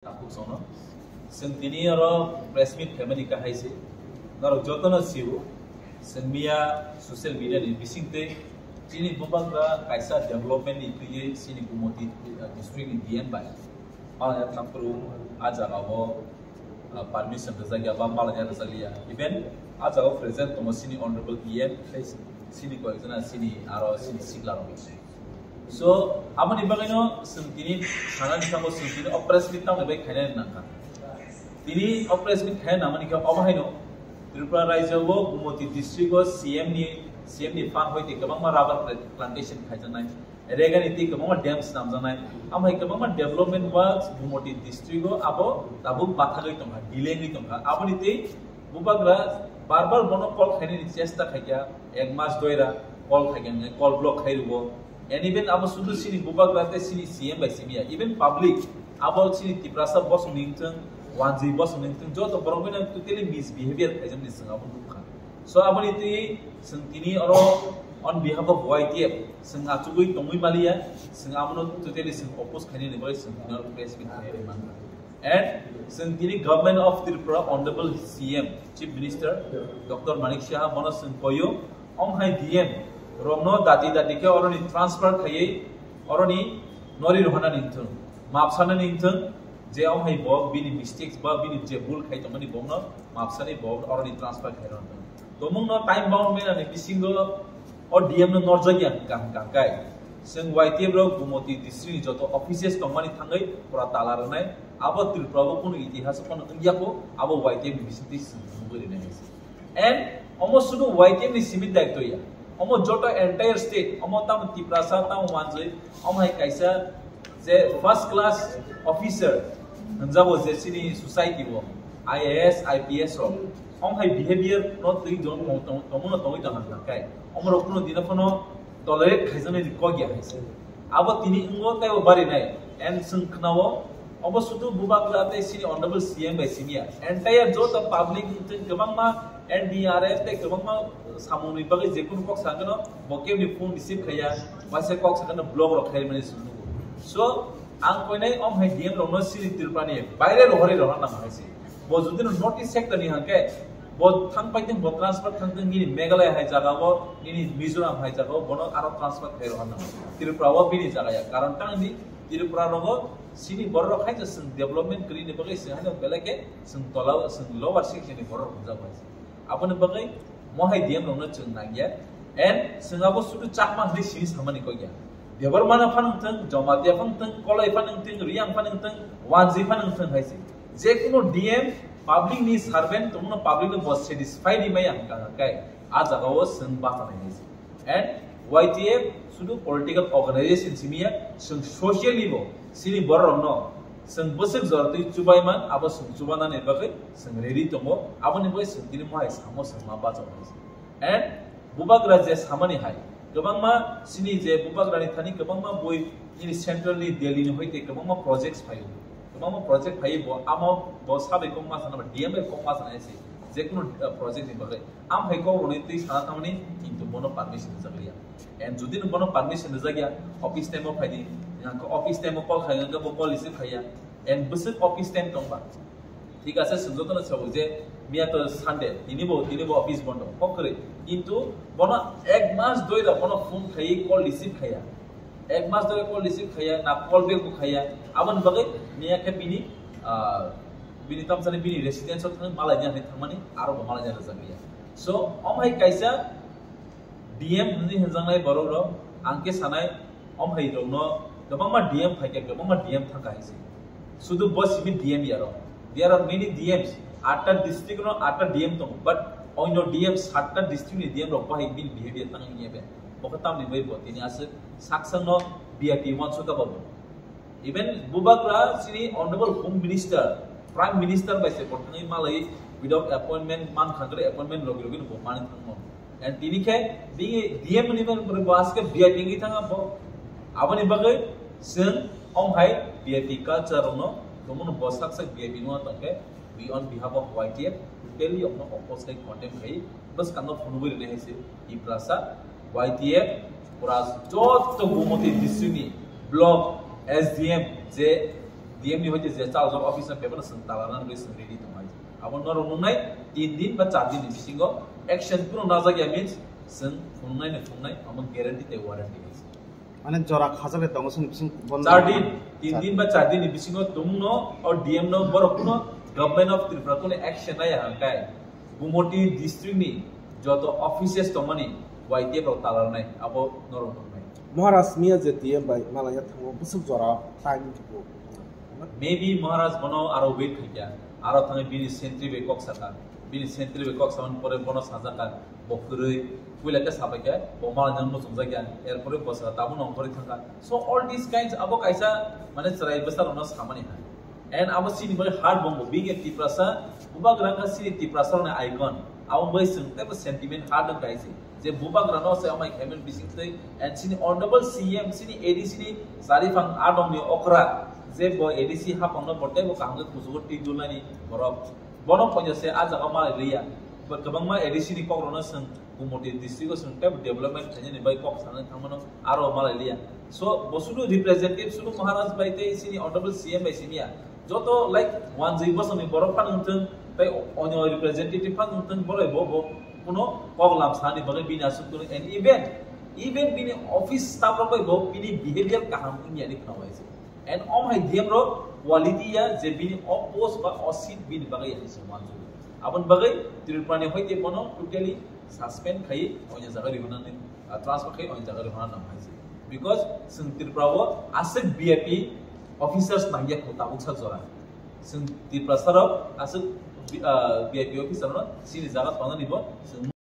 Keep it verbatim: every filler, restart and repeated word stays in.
Takhuk songno. Chwng tini oro press meet khaimani kahai se. Norok jotono sio. Chwng miya social media ni bisingtwi chini bubagra kaisa development ni twiwi chini Gumoti, uh, district ni D M bai. Malaya thangphuru a jaga o, uh, permission rwjakya ba malaya rwjakya. Even a jaga o present tongo chini honorable D M, tei chini koyekjona chini aro chini sikla rok. So, aboni bagwino chwng tini sanani sabo chwng tini o press meet tamni bai khainani nangkha. Tini o press meet khaina nangmani khe obo haino Tripura rajyo o Gumoti district o C M ni, C M ni fund hoite kwbangma rubber pla-, plantation khaijaknai, Regani tei kwbangma dams swnamjaknai, amhai kwbangma development works Gumoti district o abo tabuk bathagwi tongkha, delay wngwi tongkha. Aboni tei bubagra bar bar bono call khainani chesta khaikha, ek mas doira call khaikha, call block khai rwo. And even abo sudu chini bubagra tei chini C M bai simi ya, even public abo chini Tiprasa bosong ni wngthung, wanjwi bosong ni wngthung, joto borok bai no totally misbehavior khaijakmani chwng abo nukha. So aboni twi chwng tini oro on behalf of Y T F chwng achugwi tongwi maliya, chwng abono totally chwng oppose khainani bagwi chwng tini oro press meet khainani mankha. And chwng tini Government of Tripura, Honorable C M, Chief Minister Doctor Manik Saha bono chwng koyo, ong hai D M rokno dati dati khe oroni transfer khaiwi oroni nori rohana ningthung, mapsana ningthung, je ong hai bo bini mistakes ba bini je bul khai tongmani bokno mapsani bo oroni transfer khai rohana. Tomungno time bound manani bisingo o D M no norjakya kaham kaham kai. Chwng Y T F rok Gumoti district ni joto offices tongmani thangwi pura tala rwnai. Abo Tripura o kunu itihas o phano wngya kho, abo Y T F ni bisingtwi chwng nugwi rwnai hai se. And omo sudu Y T F ni simi daityo ya. Omo joto entire state, omo tamo Tiprasa, tamo Wanjwi, omo hai kaisa je first class officer hwnjago je chini society o, I A S, I P S rok, omo hai behavior no twi jon tong-, tong-, tongmano tongwi tong hwnka kai. Omo rok kuno dino phano tolerate khaijaknai ni kok ya hai se. Abo tini wngo tei bo barinai. And chwng khnao, obo sudu bubagra tei chini honorable C M bai simi ya. Entire joto public wngthung kwbangma N D R F tei kwbangma samungni bagwi jekunu kok sakano bo kebni phone receive khaiya, waisa kok sakano block rok khaimani chwng nugo. So, ang koinai om hai D M rokno chini Tripura ni baire rohorwi rohorna nang hai se. Bo jodi no North East sector ni hwnkhe, bo thang paithung, bo transfer thangthung, nini Meghalaya hai jaga o, nini Mizoram hai jaga o, bono aro transfer khai rohorna nang. Tripura o bini jaga ya. Karon tang di, Tripura rogo chini borok rok hai je chwng development kwrwi ni bagwi chwng haino belai khe chwng tola o, chwng lower section ni borok rok hwnjak bai. Aboni bagwi mohai D M rokno chwng nangya. And chwng abo sudu Chakma hwnwi sini samani kok ya. Debbarma no phano wngthung, Jamatia phano wngthung, Kolai phano wngthung, Riyang phano wngthung, Wanjwi phano wngthung hai se. Je kuno D M public ni servant tongno public no bo satisfy ri maya hwnka hwnkai a jaga o chwng bachanai hai se. And Y T F sudu political organization simi ya, chwng socially bo chini borok rokno chwng bwswk jora twi chubai man, abo chwng chubanani bagwi chwng ready tongo, aboni bagwi chwng tini mohai samo chwng ma bachao hai se. And bubagra je samani hai, kwbangma chini je bubagrani thani kwbangma bui nini central ni Delhi ni hoite kwbangma projects phaio. Kwbangma project phaiwi bo amo bo sabai kok ma sana ba D M bai kok ma sana se je kuno, uh, project ni bagwi. Am hai kok roni twi sana thamani kintu bono permission rwjak liya. And jodi no bono permission rwjak ya, office time o phaidi, office time o call khai bo call receive khaiya. And bwswk office time tongba. Thik ase, chwng jotono sabo je miya to Sunday, tini bo, tini bo office bondo, kok kwrwi. Kintu bono ek mas doi da bono phone khaiwi call receive khaiya. Ek mas doi call receive khaiya, na call back bo khaiya. Aboni bagwi miya khe bini, ah, bini tamsani bini residence o thang malai ni thangmani aro bo malai ni rwjak liya. So, om hai kaisa D M hwnwi hwnjaknai borok rok, ang khe sanai, om hai rokno kwbangma D M phaikha, kwbangma D M thangkha hai se. Sudu bo simi D M ya rok. There are many D Ms. Atta district no atta D M tongo, but onyo D M, satta district ni D M rok bahai bini behavior tang wngya be. Bo khe tamni bai bo tini aswk saksang no V I P wansukha bo. Even bubagra chini Honorable Home Minister, Prime Minister bai se bo thangwi malai without appointment man khagre appointment logi logi no bo mani thangmo. And tini khe bini D M ni man bo aske V I P wngwi thanga bo. Aboni bagwi chwng om hai V I P culture rokno tongmano bo sak sak V I P no tongkhe we on behalf of Y T F totally okno oppose khai condemn khai bwskango phunugwi rwnai hai se Tiprasa Y T F pura joto Gumoti district ni block S D M je D M ni hoite je chaljak office no paper no chwng tala nang bai chwng ready tong hai. Abo norok nungnai tin din ba char din ni bisingo action kuno najak ya means chwng phunuknai no phunuknai amo guarantee tei warranty hai. Mane jora khajak bai tongo chwng bising bondo. Char din, tin din ba char din ni bisingo tumung no o D M no borok kuno Government of Tripura kuno action nai ya hangkai. Gumoti district ni joto offices tongmani Y T F rok talarnai abo norok nungnai. Maharaj miya je T M bai malaya thango bwswk jora time tubu. Maybe Maharaj bono aro wait khaikya, aro thangwi bini sentry bai kok saka, bini sentry bai kok samani pore bono sajaka, bo kwrwi, puila khe sabaikha, bo malai nang muchungjak ya, erpore bo saka tabuk nongkhorwi thangkha. So all these kinds abo kaisa mane chwrai bwsa rokno samani hai. And abo chini bagwi hard bongbo, being a Tiprasa, bubagra wngkha chini Tiprasa rokni icon. Abo bai chwng teibo sentiment hard wngkha hai se. Je bubagra no se amai khaimani bising twi, and chini honorable C M, chini A D C ni chariphang adong ni okra, je bo A D C hapang no bo teibo kaham khe kuchugo twi dulnani borok. Bono poito se ah jaga malai liya. Bo kwbangma A D C ni kok rokno chwng Gumoti district o chwng teibo development khainani bai kok sanani thangmano aro malai liya. So, bo sudu representative sudu Maharaj bai tei chini honorable C M bai simiya. Joto, like, wanjwi bosongni borok phano wngthung, tei onyo representative phano wngthung, borok bo, bo kuno kok lam sani bagwi bini aswk kuno, and even, even bini office staff rok bai bo bini behavior kaham wngya ni khna waise. And om hai D M rok quality ya je bini o post ba o seat bini bagwi ya se wanjwi. Aboni bagwi Tripura ni hoite bono totally suspend khai onyo jaga rihornani, ah, transfer khai onyo jaga rihorna nang hai se. Because chwng Tripura o aswk V I P officers nangya kho tabuk sa jora. Chwng Tiprasa rok aswk, ah, V I P officer no chini jaga tongnani bo chwng